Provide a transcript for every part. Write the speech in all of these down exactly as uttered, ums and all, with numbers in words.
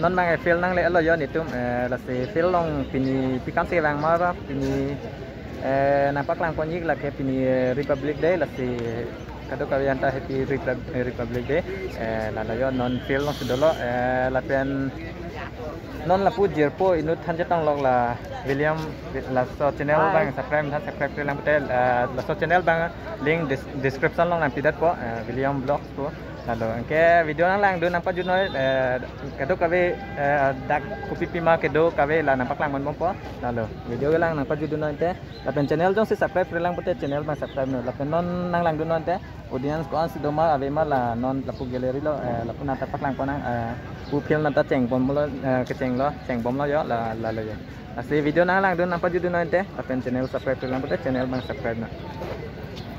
Non abang, eh, field nanglelo yo netum, eh, lasi field along pini pi kam si vang ma ba, pini, eh, nangpaklang pon ik lake pini, eh, Republic Day, lasi kadokave anta Happy Repub-, eh, Republic Day. Eh, lalo yo non field along si dolo, eh, lapen non lapu jirpo inut than chetong lok la William, laso channel Hi. Abang subscribe, than subscribe lang pute, eh, laso channel abang link dis-, description along nangpidet po, eh, William Vlogs po. Lalo, anke video nanglangdun nangpajut noi, eh, kadokave, eh, dak kopi pima kedo kave la nangpaklang pon bompo. Lalo, video kelang nangpajutdun noi te. Lapen channel jongsi subscribe lang pute channel abang subscribe noi. Lapen non nanglangdun noi te. Audience ko-an si do ma ave ma la non lapu gallery lo, eh, lapu nangta paklang pon nang, eh, pu field nangta chengbomlo, eh, kechenglo, chengbomlo yo, la, lalo yo. Lasi video nanglangdun nangpajutdun noi te, lapen channel subscribe lang pute channel abang subscribe noi.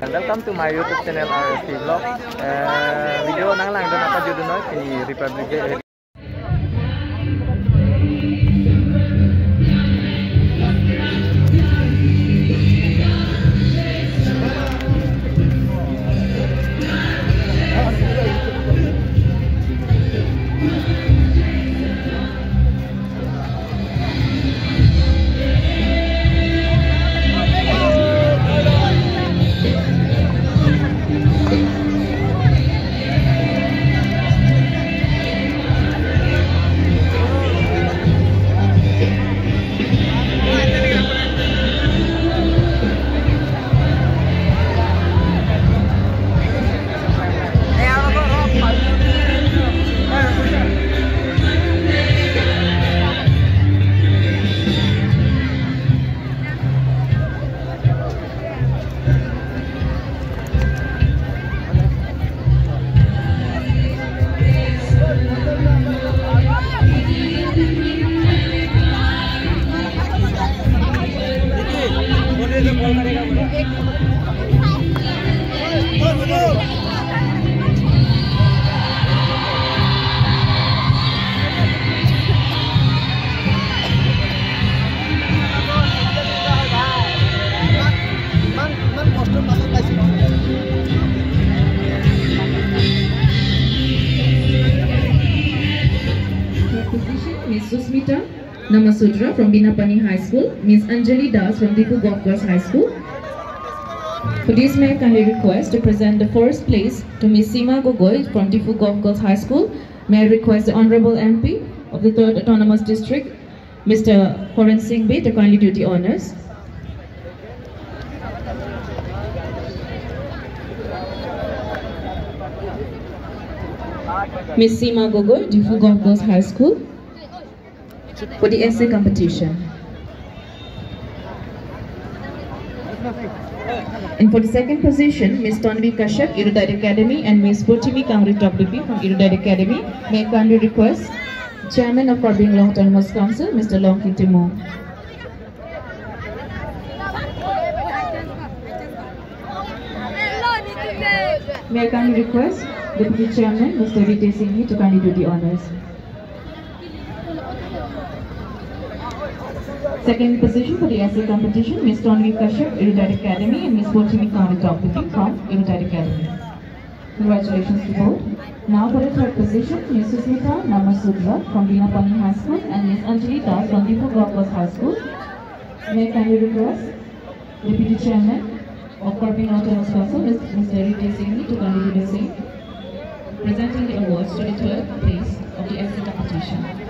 And welcome to my YouTube channel, R S T Vlog. Eh, video nanglangdun nangpajutdun noi, pini Republic Day. Position, Miss Susmita Namasudra from Binapani High School, Miss Anjali Das from Diphu Golf Course High School. For this, may I kindly request to present the first place to Miss Sima Gogoi from Diphu Golf Course High School. May I request the Honorable M P of the Third Autonomous District, Mister Horen Sing Bey, to kindly do the honors. Miss Sima Gogoi, Diphu Golf Course High School, for the essay competition. And for the second position, Miss Tanvi Kashyap, Erudite Academy, and Miss Purthimi Kangri Tokbipi from Erudite Academy. May I kindly request Chairman of Karbi Anglong Autonomous Council, Mister Longki Timung. May I kindly request Deputy Chairman, Mister Ritesh Singhi, to kindly do the honors. Second position for the essay competition, Miss Tanvi Kashyap, Erudite Academy, and Miss Purthimi Kangri Tokbipi from Erudite Academy. Congratulations to both. Now for the third position, Miss Susmita Namasudra from Binapani High School and Miss Anjali Das from Diphu Golf Course High School. May I kindly request Deputy Chairman of Karbi Anglong Autonomous Council, Mister Ritesh Singhi, to kindly do the same, presenting the awards to the third place of the essay competition.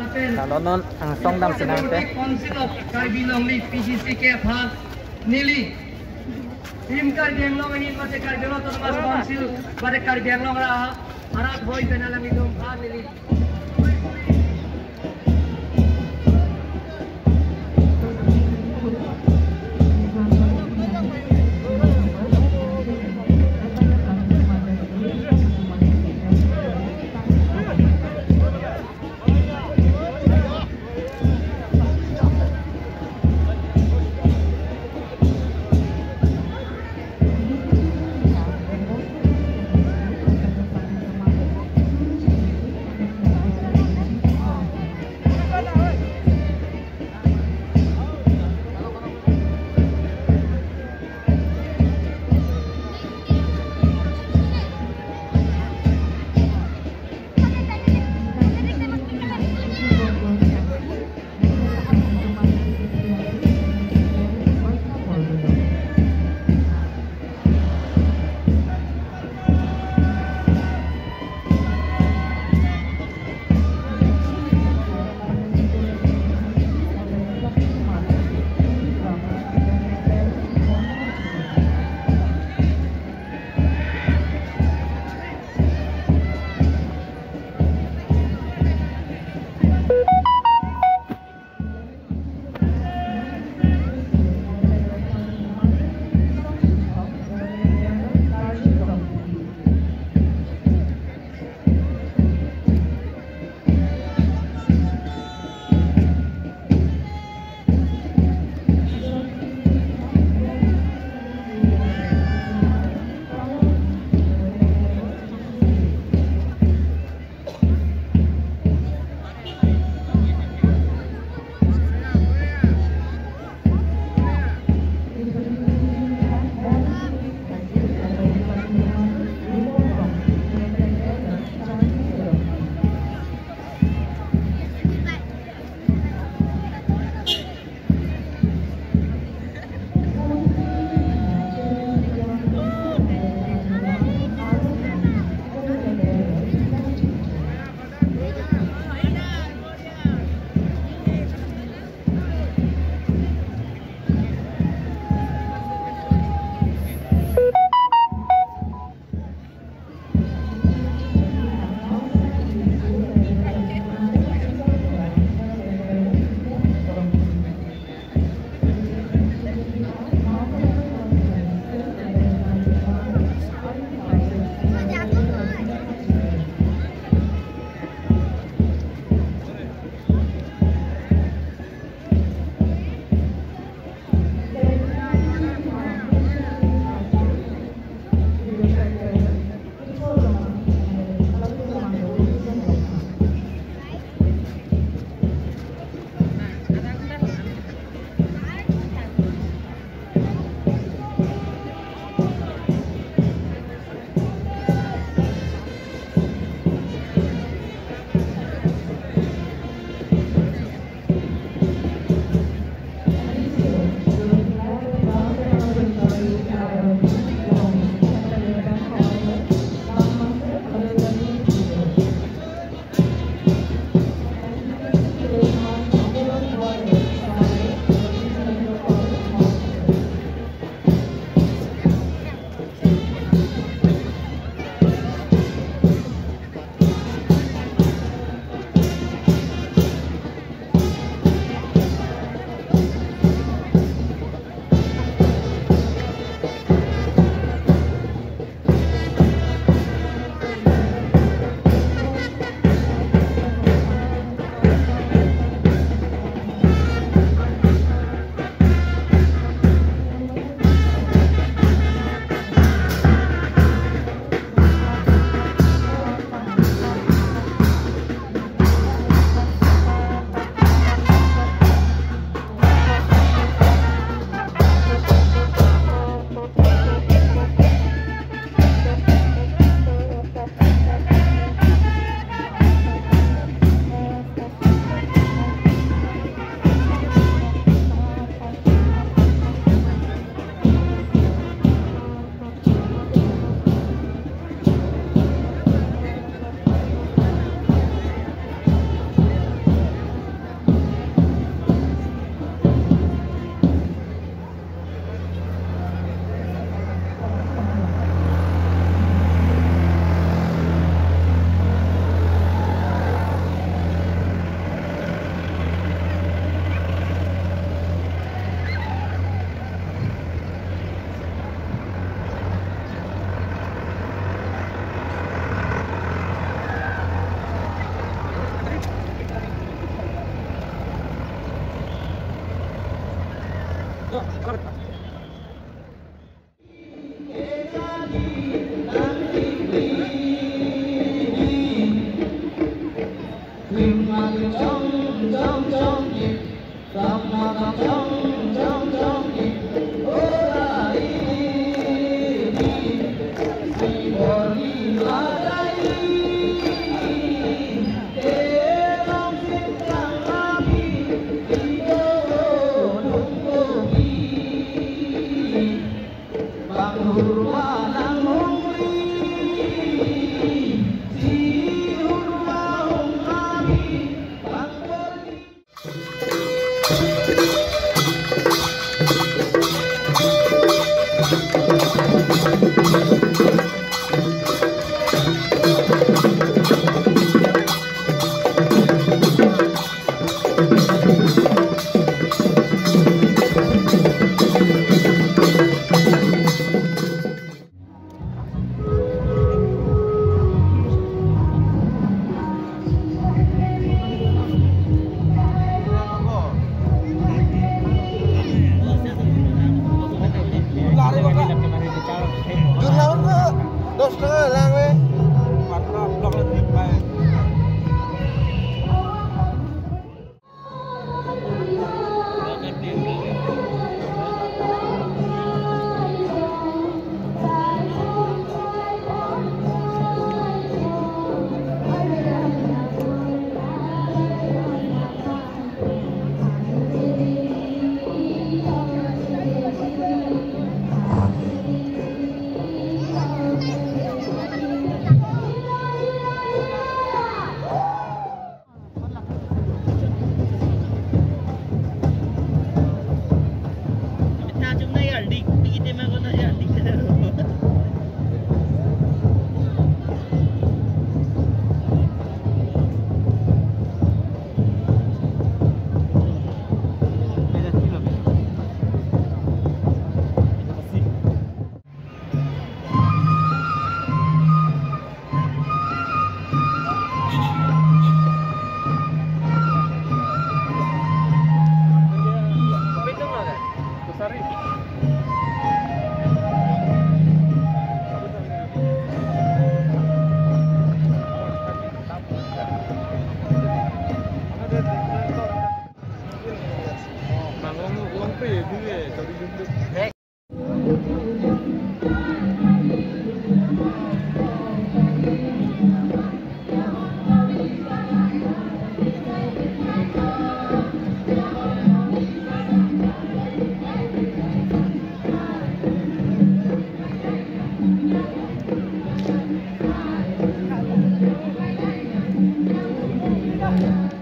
Lapen la non angsong dam si nangte. Democratic Council of Karbi Anglong Valley, P K C ke aphan neli Team Karbi Anglong ahin mate Karbi Anglong Autonomous Council mate Karbi Anglong ra arat hoi pen alanglitum aphan neli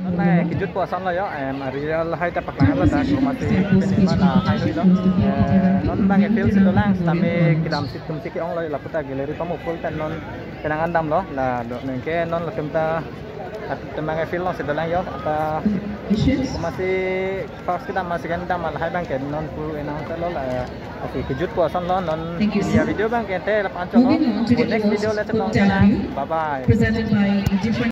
Nonke kejutpo ason lo yo, em, real hai ta paklang lo ta, komatsi penima na hai lo. Eh, non bang ke field si dolang, sitame kedam si atum si ke-ong lo, lapu ta gallery pamu full ta non penang an damlo, la do nonke non latum ta, latum bang ke field along si dolang yo, ta komatsi first kedam ma second kedam ma lahai bang ke non pu enang ta lo la, eh, lasi kejutpo ason lo non. Thank you, sir. Ya video bang ke te lapu anchot lo. Moving on to the next video, next let's talk. Bye bye. Presented by different